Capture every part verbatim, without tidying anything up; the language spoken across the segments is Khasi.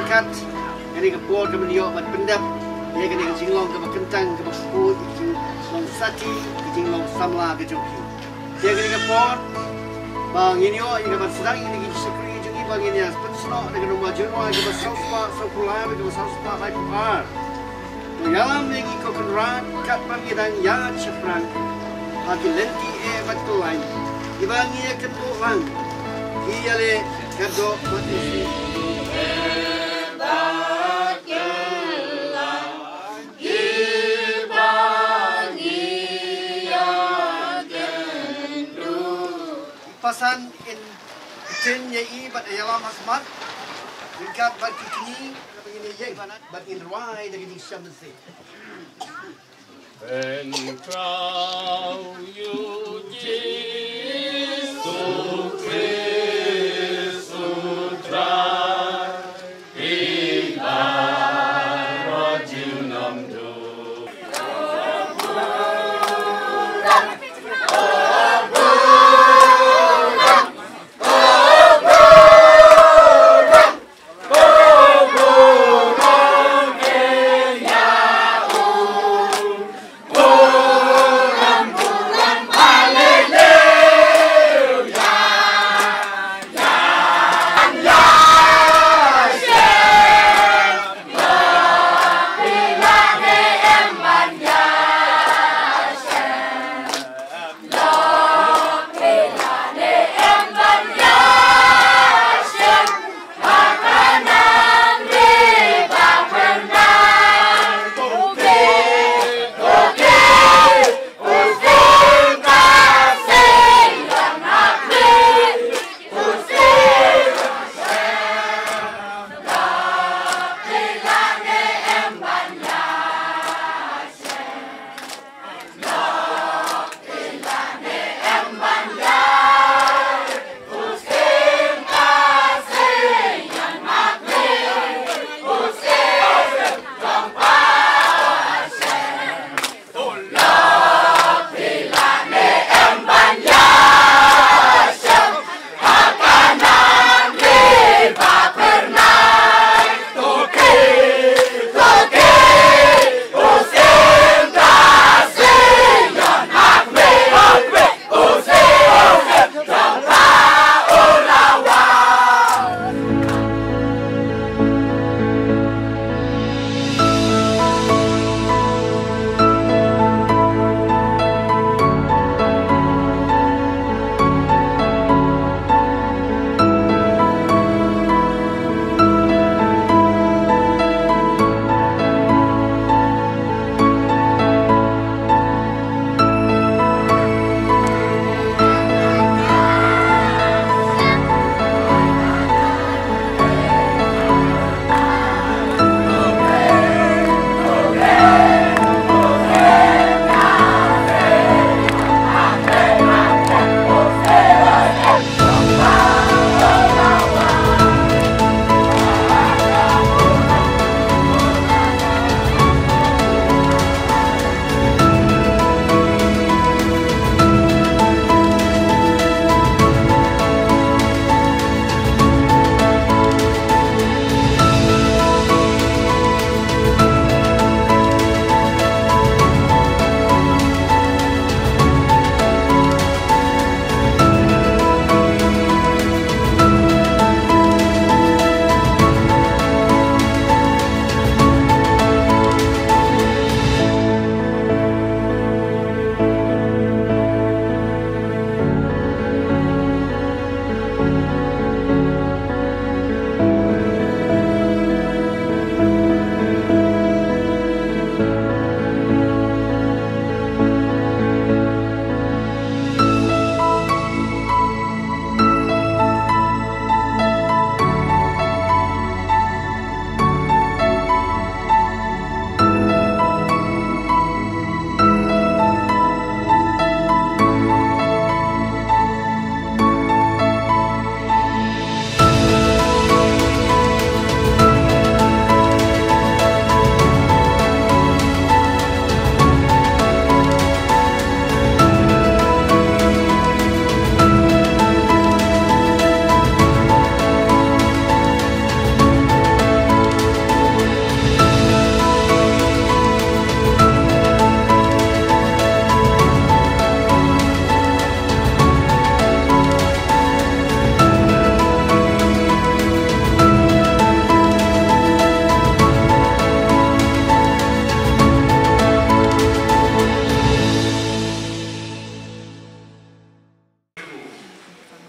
Kat kane ka por ka mynta ban pyndep ïa kane ka jinglong kaba kyntang kaba khuid, ka jinglong sati, ka jinglong samla ka jong ki. Ïa kane ka por ba ngin ïoh ïa ka ban sdang ïa kine ki shakri jong ngi ba ngin ïa pynsnoh da ka nombar jingrwai kaba saw spah saw phew lai bad kaba saw spah lai phew ar. To ïalam ïa ngi ko Kynrad katba ngi dang ïaid shaphrang ha ki lynti eh bad kyllaiñ, kiba ngi ïa kynduh lang, ki ïaleh kynduh bad ngi. Pasan in ktien ïa i bad ïalam ha khmat ryngkat bad ki kñi, bad ngin rwai da ka jingshem mynsiem. Pynkhraw ïa u Jisu Khrist u Trai, i baroh junom duh.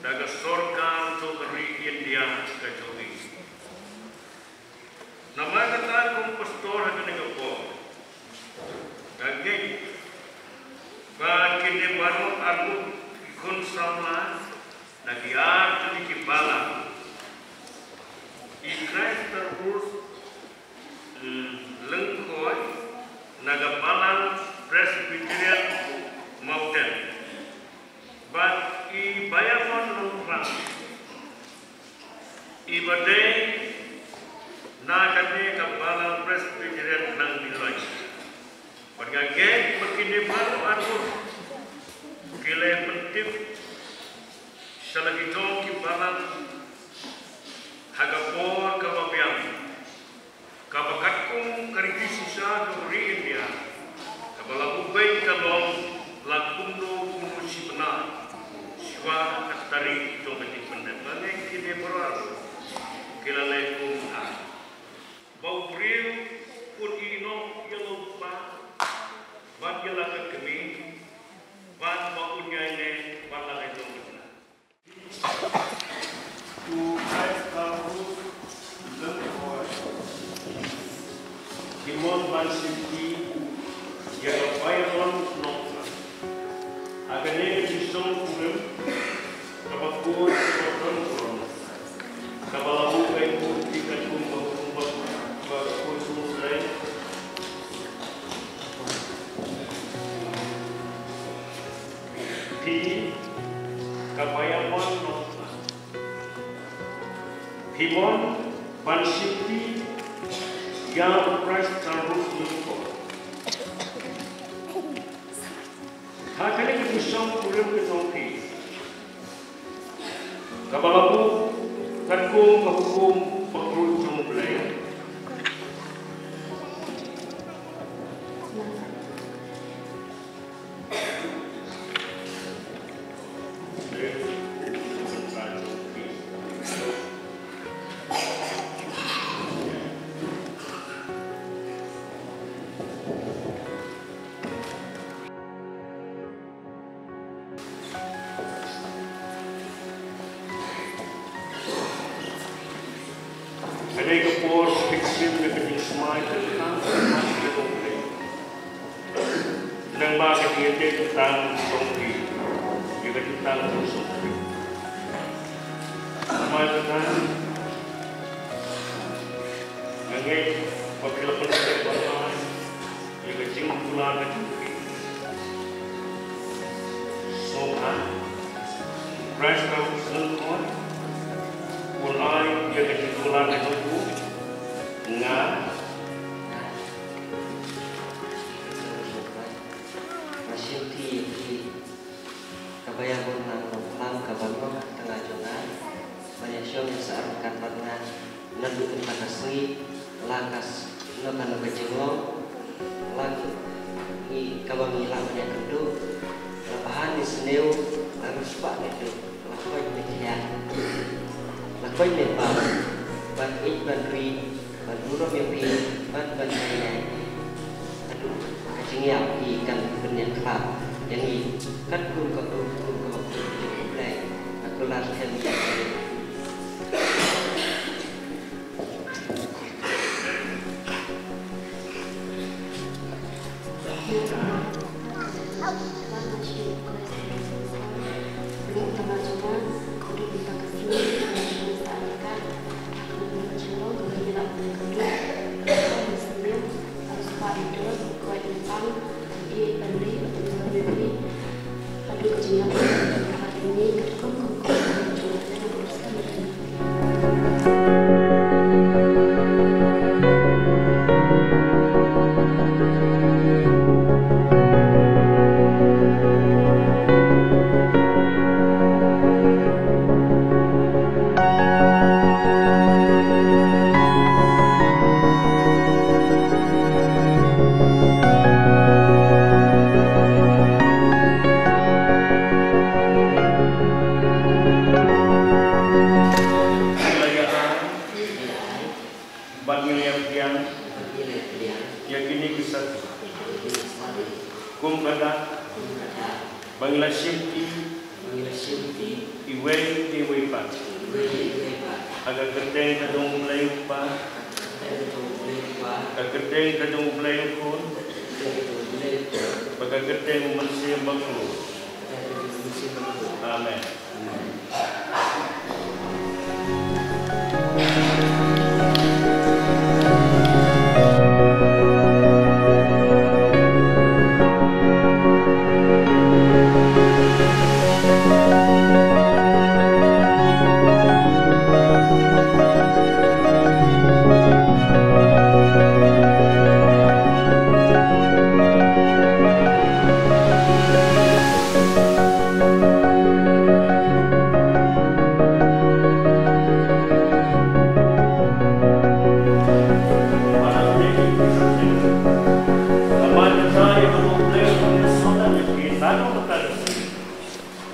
da ka sorkar jong ka ri India ka jong ngi. Namar kata kum pastor ha kane ka por, nga ngeit ba kine baroh arngut ki khun samla na ki artylli ki balang, i Christ Ruth, mm, Lyngkhoi na ka Balang Presbyterian Mawten, bad i Bayamon Nongkhlaw, i ba dei na kane ka Balang Presbyterian Nongmihkhmat. Bad nga ngeit ba kine baroh arngut ki la pyntip sha la ki jong ki balang ha ka por kaba biang, kaba katkum ka riti shisha ka ri India, kaba la buh beiñ ka long la kumno kumno shi bnai, shuwa ka tarik jong ka jingpyndep. Lane kine baroh ki la leh kumta. Ba u briew un ïehnoh ïa la u kpa bad ïa la ka kmie, bad ba un ïaineh bad la ka jong ka. U Khrist ka Ruth Lyngkhoi, ki mon ban shimti ïa ka Bayamon Nongkhlaw. Ha kane ka jingsngewthuh kaba kut kaba kut kaba la buh beiñ, ki katkum ba, ba, ba kut sngewthuh. Phi ka Bayamon Nongkhlaw, phi mon ban shimti ïa u Khrist ka Ruth Lyngkhoi. Ha kane ka jingsngewthuh ka jong phi kaba la buh katkum ka hukum bakhuid jong U Blei. Kane ka por phin shim ïa ka jingsmai, ka jingsmai ka jong U Blei. Nangba ka jingïadei tang jong phi ïa ka jingtang jong U Blei. Namar kata nga ngeit ba phi la pynstep ba ïa ka jingkular ka jong phi. Sngewbha, Khrist ka Ruth Lyngkhoi un ai ïa ka jingkular ka jong phi. Nga, nga shimti ïa phi. Kaba ïa bun na ka plang kaba long ka tnga jong nga ban ïa shong ïa sah ryngkat bad nga naduh mynta ka sngi, la ka s-, na kano ka jinglong, la ngi kaba ngi lah ban ïa kynduh, la ba ha ne sniew, la riewspah ne duk, la koit ne khiah, la koit ne bam, ban ïeit ban ri, ban burom ïa phi bad ban ïaineh ïa phi. Haduh ka jingïap phi kan pynïakhlad ïa ngi katkum ka burom, kum ka burom jong U Blei. Nga kular skhem ïa phi. Ban ngi la ïa pdiang ïa kine ki sati kum ka dak ba ngi la shimti Iwei iwei pat. Ha ka kyrteng ka jong U Blei U Kpa, ka kyrteng ka jong U Blei U Khun, bad ka kyrteng U Mynsiem Bakhuid. Amen.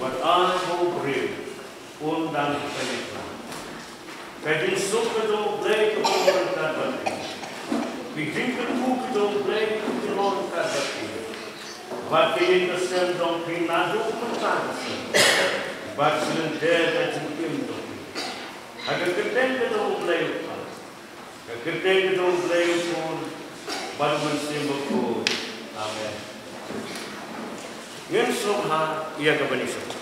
Wat ai ha u briew un dang pynïaid. Ka jingsuk ka jong U Blei ka bun ryngkat bad phi. Ka jingkyrkhu ka jong U Blei ka bun ryngkat bad phi. Bad ka ïing ka sem jong phi naduh mynta ka seng, bad shilynter ka jingim jong phi. Ha ka kyrteng ka jong U Blei U Kpa, ka kyrteng ka jong U Blei U Khun, bad U Mynsiem Bakhuid. Amen. Ngin sngewbha ïa ka banyngkong.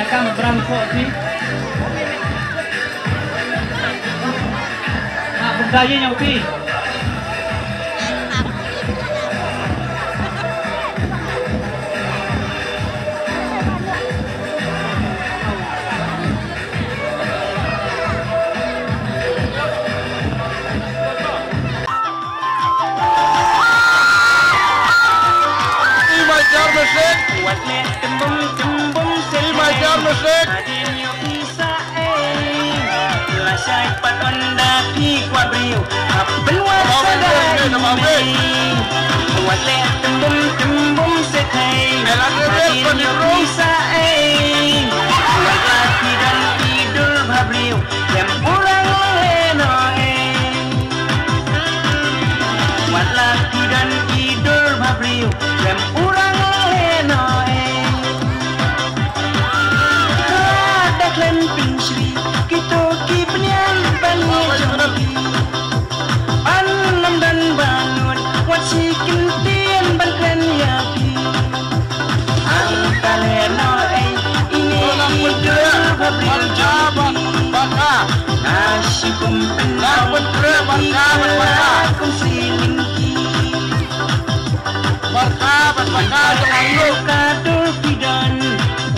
Ka mabran ko ti. Ha benda ye nyau ti. Imai jar mesek. Wat leh tembum tembum sel. Imai jar mesek. Hadien ïoh pisa eh. Lashai pat ynda phi kwah briew. Hap pynwad sa da ine. Wat leh tembum tembum sel. Hadien ïoh pisa eh. Wat la phi don ki dur bha briew. Lem u rang lehnoh eh. Wat la phi don ki dur bha briew. Lem u rang lehnoh eh. Ka da khlem pynshrih kito ki bniat ban ïa jong ki. Yn ym don ba nud wat shi kyntien ban kren ïa phi. Hangta lehnoh ei, ine i dur bha briew jong phi. Nga shu kum pynlong ïa phi, ka la kum sling ki. Ka dur phi don,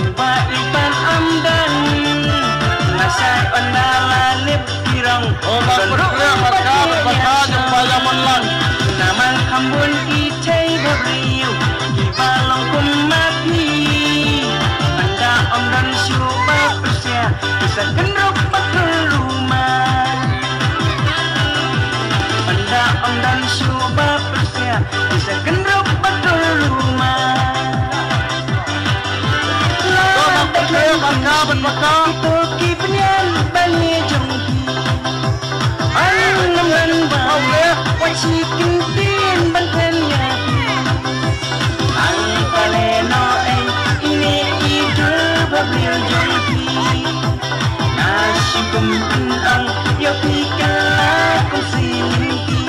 uba i ban ym don. Lashai ynda la lip pyrong. Don ruh uba ïa shong. Namar kham bun kitei bha briew kiba long kum ma phi. Ynda ym don shuh ba pyrshah, pisa kynrup bad kynruma. Ynda ym don shuh ba pyrshah, pisa kynrup bad kynruma. Lada kynrup kito ki bniat ban ïa jong phi. Yn ym don ba wat shi kyntien ban kren ïa phi. Hangta lehnoh ei, ine i dur bha briew jong phi. Nga shu kum pynlong ïa phi, ka la kum sling ki.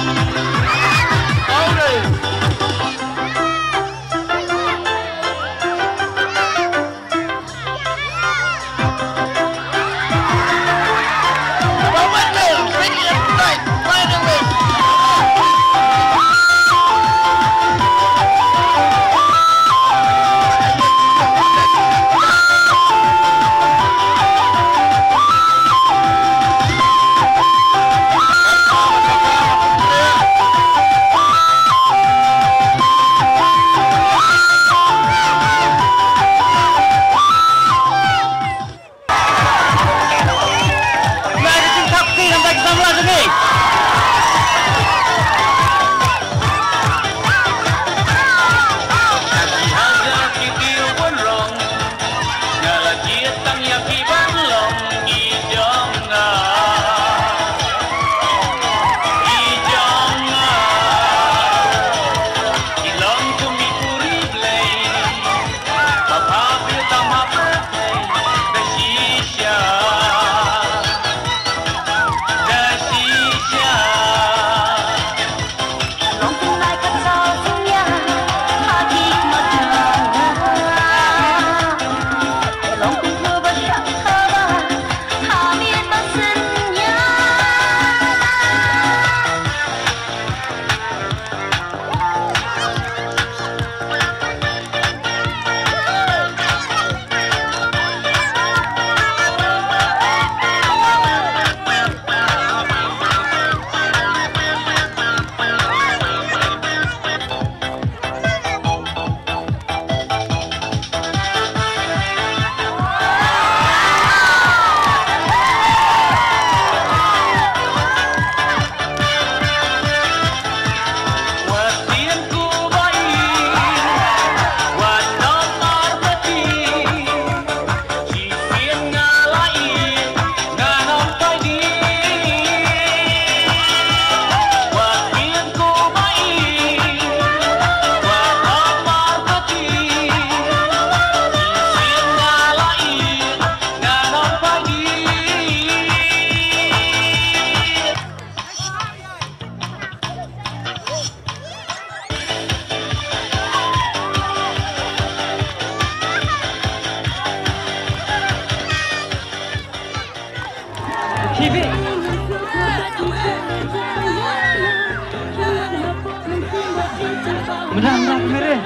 Mrad, mrad, mrad.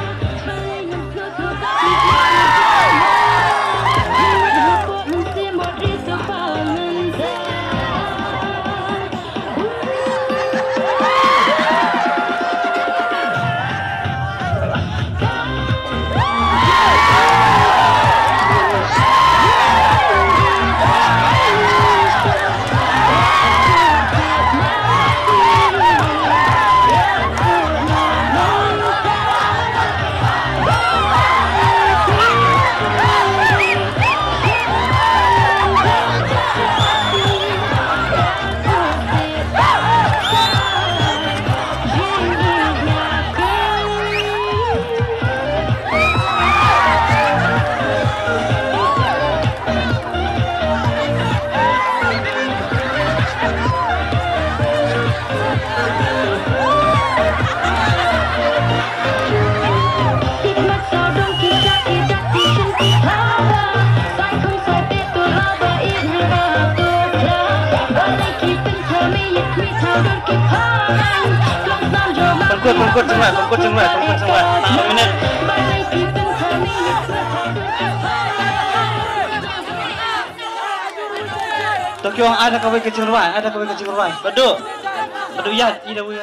Pynkut, pynkut jingmai, pynkut jingmai, pynkut jingmai. Minit. Tokyo, ai da kawei ka jingrwai, ai da kawei ka jingrwai. Badu. Badu, ïa, ïa da wei.